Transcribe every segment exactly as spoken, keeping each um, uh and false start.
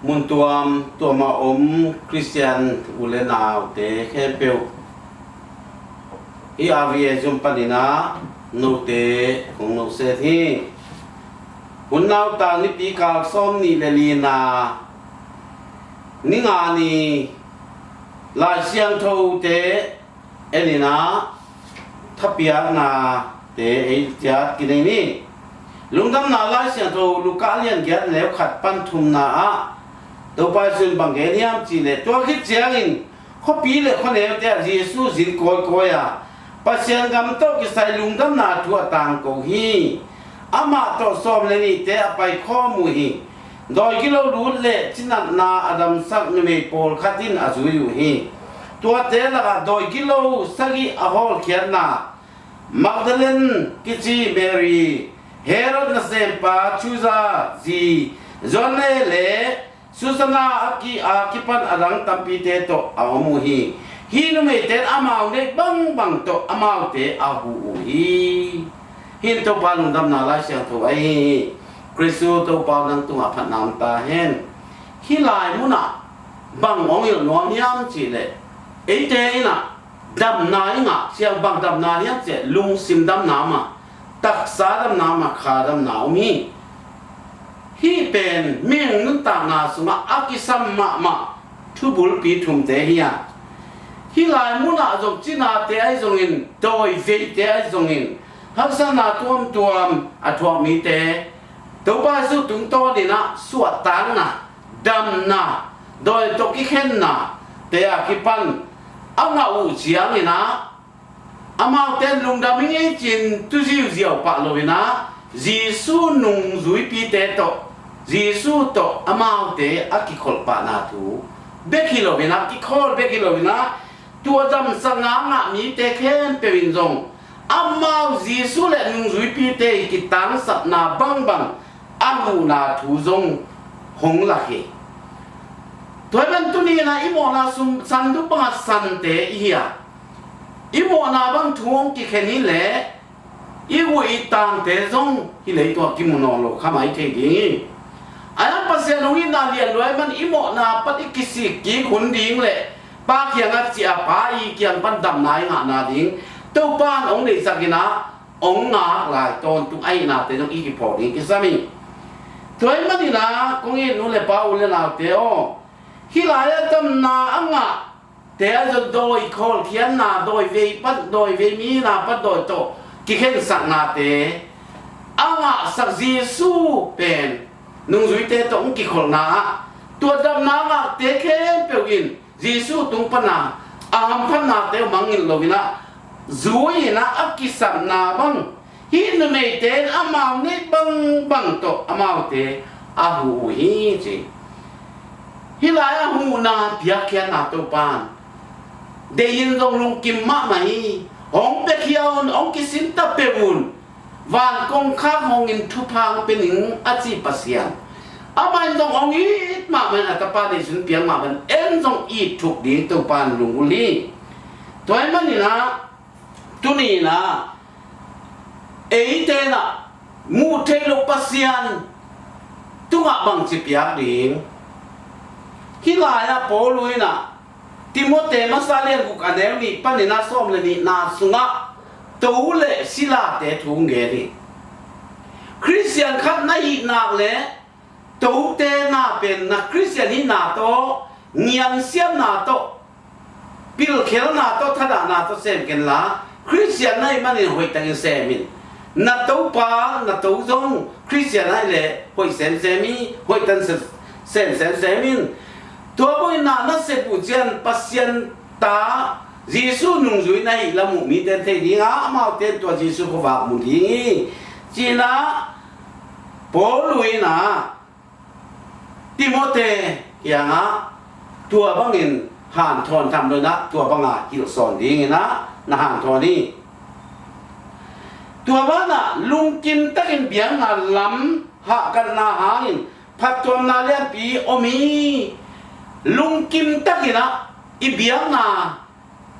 Mun tuam tuam a om Khristian u le naute khempeuh, hih R V A Zoom panin ah note kong noset hi. Hun nauta nipi kal sawm nih le lina, ni nga ni, Lai Siangthote en in ah thapiaknate ei ciat kinei ni. Lungdamna Lai Siangtho Luka lian giat neu khat pan thumna ah Topa Jesuh in bang gen hiam cih leh, tua khit ciangin khuapi le khuaneute ah Jesuh zin kawikawi a, Pasian gam tawh kisai lungdamna thu a tangko hi. Amah tawh sawm le nihte a paikhawm uh hi. Dawi gilo lut le cinatna a damsak numei pawlkhat in a zui uh hi. Tuate lakah dawi gilo sagih a hawlkhiatna, Magdalene kici Mary, Herod nasempa Chuza zi Joanne le Susanna a ki, a kipan a dang tampite tawh a om uh hi. Hih numeite in amau neih bangbang tawh amaute a huh uh hi. Hih in Topa lungdamna Lai Siangtho ahi hi. Khristu Topa nang tungah phatna om ta hen. Hih lai munah bang hong hilh nuam hiam cih leh, eite in ah damna i ngah, siang bang damna hiam cih leh lungsim damna mah, taksa damna mah, kha damna om hi. Hih pen mihing nuntakna sungah a kisam mahmah thubulpi thumte hi a, hih lai munah zong cinate ahi zongin, dawi veite ahi zongin, haksatna tuamtuam a thuak mite Topa Jesuh tungtawnin ah suahtakna, damna, dawi tawh kikhenna te a kipan a ngah uh ciangin ah, amaute lungdam i ngei cin tu ziuziau pah loin ah, Jesuh nungzuipite tawh, Jesuh tawh amaute a kikholh pahna thu bek hi loin ah, kikhawl bek hi loin ah, tua damsakna a ngah mite khempeuh in zong amau Jesuh le nungzuipite i kitangsapna bangbang a huhna thu zong hong lak hi. Tua hi ban tuni in ah i mawhna sum san dup bangah sante i hi a, i mawhna bang thu hong kikhen hi leh i huh i tangte zong hih leitungah kimu nawn lo kha mai thei ding hi. A hiang Pasian hong itna lian lua ahih man i mawhna pan i kisik kik hun ding le Pa kiangah ciah a, Pa i kiang pan damna i ngahna ding Topa in hong deihsak in ah, hong ngak lai tawntung ahihnate zong i kiphawk ding kisam hi. Tua ahih manin ah kong it nu le pa, u le naute aw, hih lai-ah damna a ngahte ahi zong, dawi khawlkhiatna, dawi vei pan, dawi vei mi na pan dawi tawh kikhensaknate a ngahsak Jesuh pen nungzuite tawh hong kikholhna ah, tua damna a ngahte khempeuh in Jesuh tung pana a hamphatnate uh mangngilh loin ah, zui in ah a kisapna bang, hih numeite in amau neih bangbang tawh amaute a huh uh hi ci. Hih lai a huhna piakkhiatna Topa in deihin zong lungkim mahmah hi. Hong piakhia un, hong kisinta peuh un. Van kongkhak hong in thupha hong pia ning a ci Pasian, amah in zong hong it mahmah in, a Tapa deihsun piang mahmah in, en zong it thuk ding Topa in lungul hi. Tua ahih manin ah tuni in ah eite in ah muh theih loh Pasian tungah bangci piak ding? Hih lai-ah Paul in ah Timote masa lian guk a neu nih panin ah sawm le nihna sungah to le silate thu hong gen hi. Khristian khat na hih nak leh tote na pen na Khristian hihna tawh, ngiansiamna tawh, pilkhelna tawh, thadahna tawh sem kenla, Khristian na hih manin hoihtakin sem in. Na topa, na to zong Khristian ahih leh hoih semsem hi, hoihtan se-, sem semsem in. Tua bangin na, na sep uh ciang Pasian ta, Jesuh nungzui na hih lam uh mite in thei ding a, amaute in tua Jesuh khuavak mu ding hi. Ci-in ah Paul in ah Timote kiangah tua bangin hanthawn tham lo in ah, tua banga hilhsawn dingin ah na hanthawn hi. Tua banah lungkim takin biakna lam hahkatna hangin phattuamna lianpi om hi. Lungkim takin ah i biakna,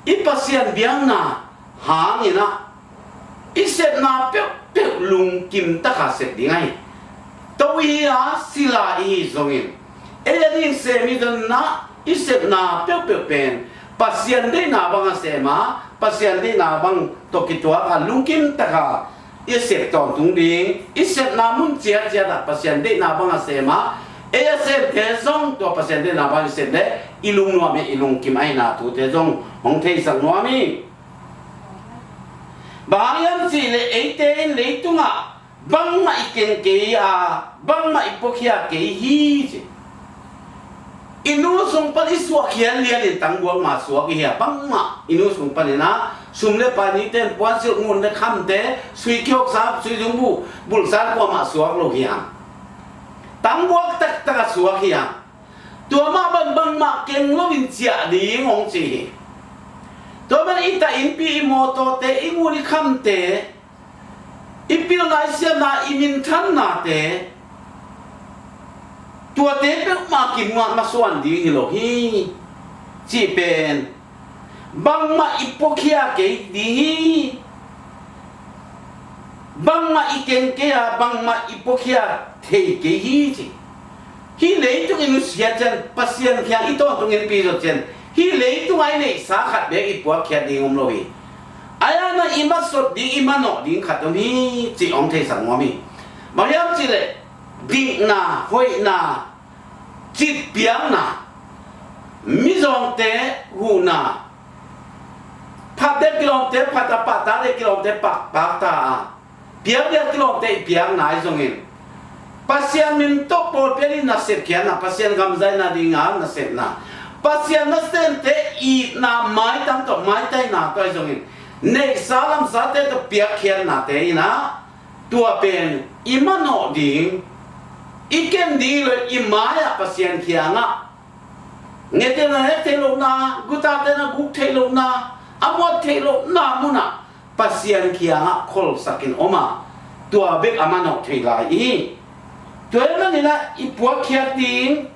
i Pasian biakna hangin ah i sepna peuhpeuh lungkim taka sep ding ahi. To i hi a, sila i hi zongin, Ei a ding sem i zonna, i sepna peuhpeuh pen Pasian deihna bang a sem a, Pasian deihna bang tawh kituak a, lungkim taka i sep tawntung ding, i sepna mun ciatciat ah Pasian deihna bang a sem a, ei a semte zong tua Pasian deihna bang i sep leh i lungnuam i lungkim ahihna thute zong hong theisak nuam hi. Bang hang hiam cih leh eite in leitungah bangmah i keng kei a, bangmah i puakhia kei hi ci. I nu sung pan i suahkhiat lianin tangbuak mah suak i hi a, bangmah i nu sung panin ah sum le pai, nite in puansilh, ngun le khamte, sui kihawksa, sui zungbuh bulhsa kuamah suak lo hi hang. Tangbuak taktak a suak hi hang. Tua mah bang bangmah keng loin ciah ding hong ci hi. Tua man i ta innpi, i mawtawte, i ngun i khamte, i pilna, i siatna, i minthannate, tuate peuhmah kimuat masuan ding hi lo hi cih pen bangmah i puakhia kei ding hi. Bangmah i keng kei a, bangmah i puakhia thei kei hi ci. Hih leitung i nusia ciang Pasian kiang i tawntung innpi zawh ciang hih leitung a i neihsa khat beek i puakkhiat ding om lo hi. Ai-ana i matsot ding, i manawh ding khat om hi cih hong theisak nuam hi. Bang hiam cih leh dikna, hoihna, citpiakna, mizawngte huhna, phat dek kilawmte phat a, pahtak dek kilawmte pahtak ta a, piak dek kilawmte i piakna ahi zongin, Pasian min tawh pawlpi a ding nasep khiatna, Pasian gam zaina dinga nasepna, Pasian nasemte itna maitam tawh, maitaina tawh ahi zongin, neihsa lamsate tawh piakkhiatnate in ah, tua pen i manawh ding, i ken ding lo, i mai-ah Pasian kiangah ngetelna nek theih lohna, gutate na guk theih lohna, a muat theih lohna munah Pasian kiangah kholsakin om a, tua bek a manawh thei lai i hi. Tua ahih manin ah i puakkhiat ding,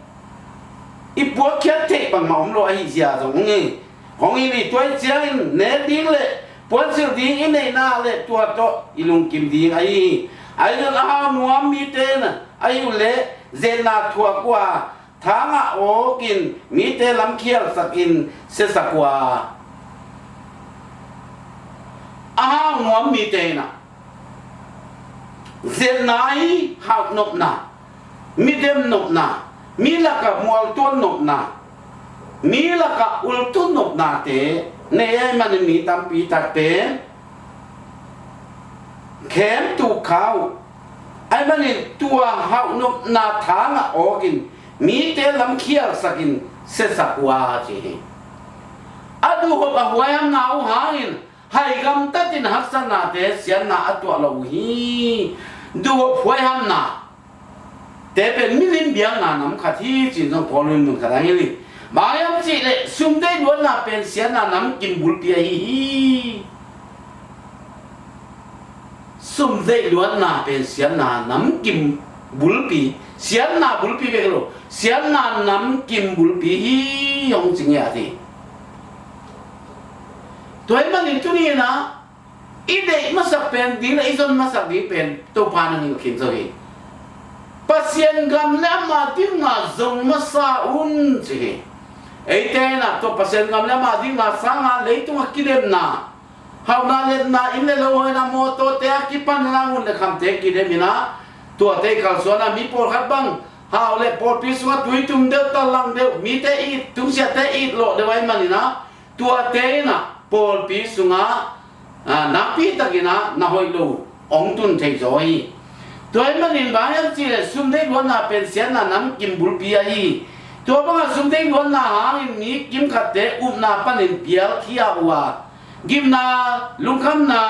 i puakkhiat theih bangmah om lo ahi zia zong hi. Hong hi leh tua ciangin nek ding le puansilh ding i neihna le tua tawh i lungkim ding ahi hi. Ahi zongin a hau nuam mite in ahi uh leh zetna thuak uh a, thangah awkin mite lamkhialsakin siasak uh a, a hau nuam mite in ah zetna hi, hauhnopna, midem nopna, mi lakah mualtual nopna, mi lakah ultun nopnate nei ahih manin mi tampi takte khem tuk kha uh. Ahih manin tua hauhnopna thangah awkin mite lamkhialsakin siasak uh a ci hi. A duhhop a huaihamna uh hangin hai gamtatin haksatnate siatna a tuah lo uh hi. Duhhop huaihamna te pen milim biakna nam khat hi ci-in zong Paul in mun khat a hil hi. Bang hiam cih leh sum deih luatna pen siatna namkim bulpi ahi hi. Sum deih luatna pen siatna namkim bulpi, siatna bulpi bek lo, siatna namkim bulpi hi hong ci ngiat hi. Tua ahih manin tuni in ah i deih masak pen ding le i zon masak ding pen Topa in hong hilh khin zo hi. Pasian gam le ama dikna zon masa un ci hi. Eite in ah tua Pasian gam le ama dikna sangin leitungah kidemna, hauhna, letna, inn le lo hoihna, mawtawte a kipan, ngun le khamte kidem in ah, tuate i kalsuan a, mi pawlkhat bang hau le pawlpi sungah tui tum deuh, tallang deuh, mite it, tungsiahte it lawh deuh ahih manin ah, tuate in ah pawlpi sungah, ah, nakpi takin ah na hoih lo hong tun thei zaw hi. Tua ahih manin bang hiam cih leh sum deih luatna pen siatna namkim bulpi ahi hi. Tua bangah sum deih luatna hangin mi kimkhatte upna panin pialkhia uh a, gimna, lungkhamna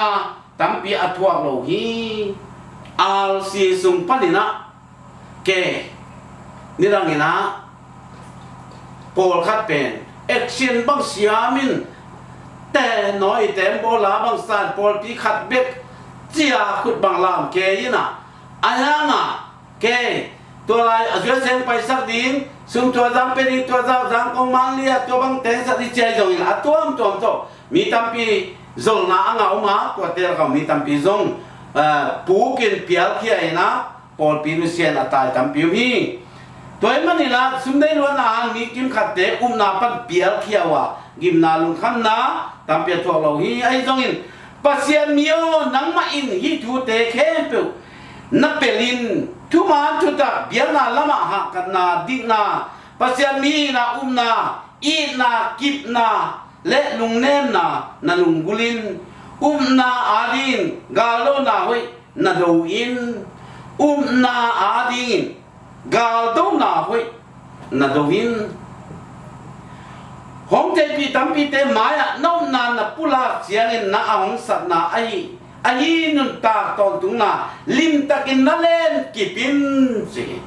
tampi a thuak lo hi. R C sung panin ah, ke, nidangin ah pawlkhat pen action bang siamin, te nawi te bawl a bang san, pawlpi khat bek cia khut bang lam kei in ah, a hiang ah, ke, tua lai a zuia seng paisak ding, sum tua zang pia ding, tua zang, zang kong man lia, tua bang tengsak ding ci-a hi zongin a tuamtuam tawh mi tampi zolna a ngah om a, tuate lakah mi tampi zong, eh, pukin pialkhia in ah pawlpi nusia in a tai tampi om hi. Tua ahih manin ah sum dei luatna hang mi kimkhatte upna pan pialkhia uh a, gimna lungkhamna tampi a thuak lo hi. Ahi zongin Pasian mi aw, nangmah in hih thute khempeuh na pelin, thuman thutak, biakna lamah hahkatna, dikna, Pasian mi hihna upna, itna, kipna le lungnemna na lunggulhin, upna adingin galdona hoih na do in, upna adingin galdona hoih na do in. Hong theihpih tampite mai-ah na upna na pulak ciangin na a hong satna ahi, ahi nuntak tawntungna limtakin na lenkip in, ci hi.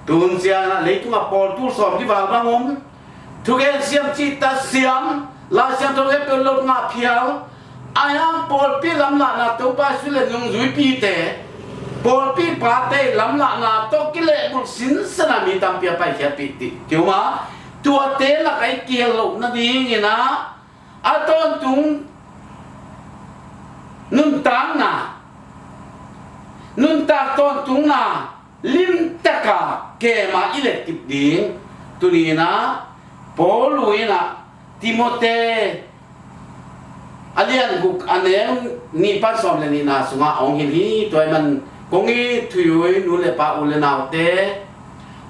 Tuhun ciangin ah leitungah pawl tul sawm kival bang om, thugen siam cihta siam, Lai Siangtho khempeuh lo ngah phial, ahi hang pawlpi lamlahna Topa Jesu le nungzuipite, pawlpi pate lamlahna tawh kilehbulh sinsena mi tampi a paikhiatpih ti, ti om a, tuate lak ah i kihel loh nadingin ah a tawntung nuntakna, nuntak tawntungna limtaka kema i letkip ding. Tuni-in ah Paul in ah Timote a lian guk a neu nih pan sawm le nihna sungah a hong hilh hi. Tua ahih man kong it thuhilh nu le pa, u le naute,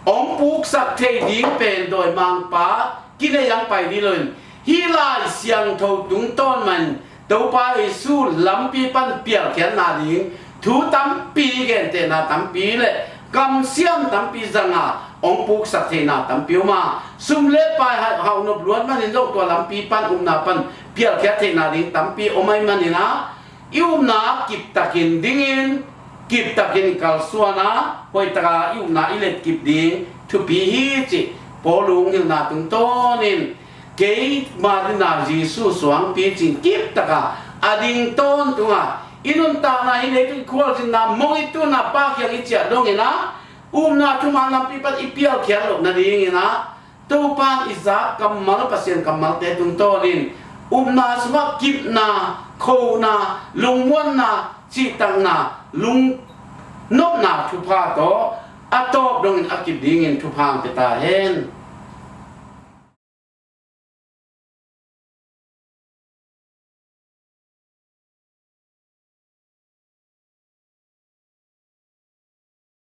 hong puksak thei ding pen dawimangpa kinei hong pai ding loin, hih Lai Siangtho tungtawn mah in Topa Jesu lampi pan pialkhiatna ding thu tampi, gentehna tampi le kamsiam tampi zanga hong puksak theihna tampi om a, sum le pai hau, hau nop luat manin zong tua lampi pan, upna pan pialkhiat theihna ding tampi om ahih manin ah, i upna kiptakin dingin, kiptakin kalsuan a, hoihtaka i upna i letkip ding thupi hi, cih Paul hong hilhna tungtawnin, keima dingin ah Jesu suangpi cin kiptaka a ding tawntunga, i nuntakna, hih leitung i khualzinna, mong i tuhna, Pa kiang i ciah dongin ah, upna thuman lampi pan i pialkhiat loh nadingin ah, Topa i zak kammal, Pasian kammalte tungtawnin upna sungah kipna, khona, lungmuanna, cihtakna, lungnopna thupha tawh a tawp dongin a kip dingin thupha hong pia ta hen.